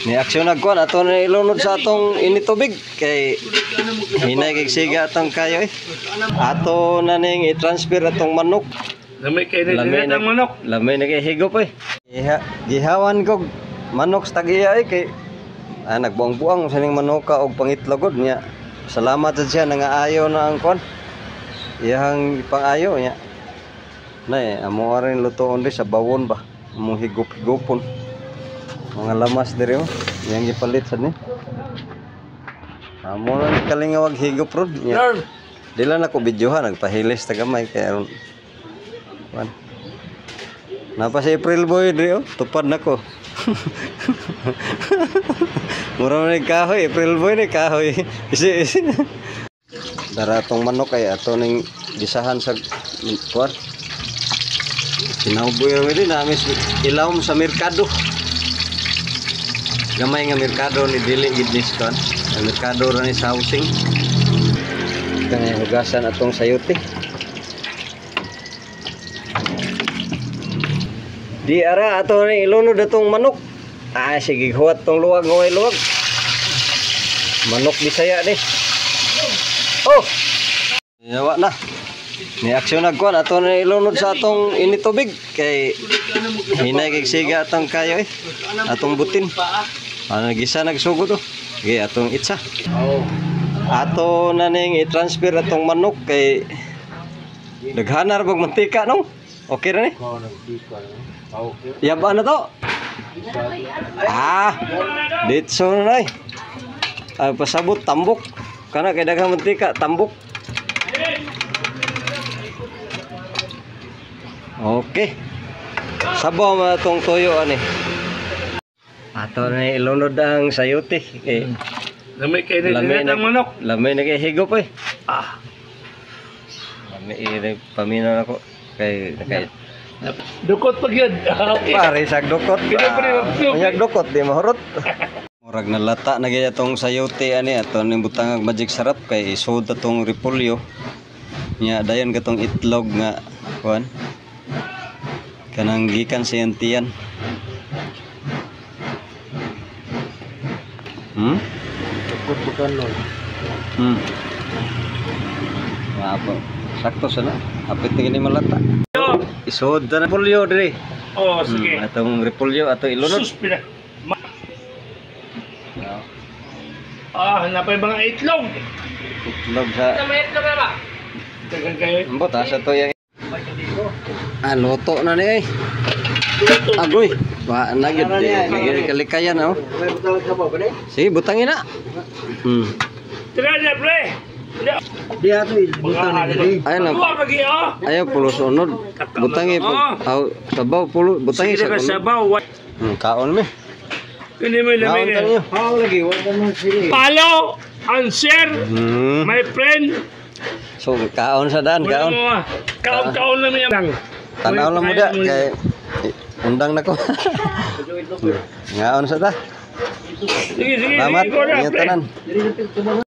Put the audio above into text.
Ni aksyon nagkuan ato na ilunod sa atong init tubig kay hinay kay siga atong kayo eh. Ato na ning i-transfer atong manok. Lamay kay na ang manok. Lamay na kay higop eh. Gihawan ko manok sa tag-iya eh kay nagbuang-buang sa ning manoka og pangitlogod niya. Salamat sad siya nangaayo na ang kuan. Iyang ipang-ayo niya. Nay, amo rin lutoon di sa bawon ba. Among higop-higopon. Mga lamas diri oh. Iyang gipalit sad ni. Amo na ni kalingawag higop ron. Nya. Lord, Di lang ako videohan, nagpahilis ta gamay kay aron. Kuan. Napa si April Boy diri oh, tupad nako. Mura man ni kahoy, April Boy ni kahoy. Isi isi. Dara atong manok ay ato ning gisahan sa kuan. Kinauboy ra din namis ilawom sa merkado. Gamay nga merkado ni dili gid ni sa kuan. Ang merkado ra ni sa housing. Kaya hugasan atong sayuti. Di ara ato ni ilunod atong manok. Ah, sige huwat tong luwag ngoy luwag. Manok Bisaya ni. Oh. Yawa na. Ni aksyon nagkuan ato na ilunod sa atong init tubig kay hinay kay siga atong kayo eh. Atong butin. Ano gisa nagsugod oh. Sige atong itsa. Ato na ning i-transfer atong manok kay daghanar bag mantika no. Okay ra ni? Yaba na to. Ah, ditso na nay. Ah, pasabot tambok. Kana kay daghang mantika, tambok. Okay. Sabaw man atong toyo ani. Ato na ilunod ang sayote kay Lamay kay na ang manok. Lamay na kay higop eh. Ah, Lamay eh, paminaw nako kay kay dukot pag yun. Okay. Pare sa dukot. Pina- Unyag dukot di mahurot. Murag nalata na gyud atong sayote ani ato ning butangag magic sarap kay isod atong repolyo. Nya dayon katong itlog nga kuan. Kanang gikan sa iyang tiyan. Dukot bukan nun. Maapo. Sakto sana. Apit na gini malata. Isod na repolyo diri. Oh, sige. Atong repolyo ato ilunod. Sus, pina. Ah, napay mga itlog. Itlog sa May itlog na ba? Dagan kayo. Ambot ha, sa to yung luto na ni eh. Agoy. Wa na gyud di na kalikayan oh. May butang sa ba ni? Sige, butangin na. Tira na, pre. Di ato butang ni diri. Ayun lang. Duwa pagi, oh. Ayaw pulos unod. Butangi pag aw, sabaw pulo, butangi Sige sa ka unod. sabaw. Kaon mi. Kini mo lamay Kaon na. tayo. How lagi wa pa man sili. Follow and share, my friend. So kaon sa daan, Wala kaon. mo, ah. Kaon-kaon lang yan. Tanaw lang mo da kay undang na ko. Ngaon sa ta. Sige, sige. Salamat Sige, ikaw na, inyo pre. tanan. Diri sa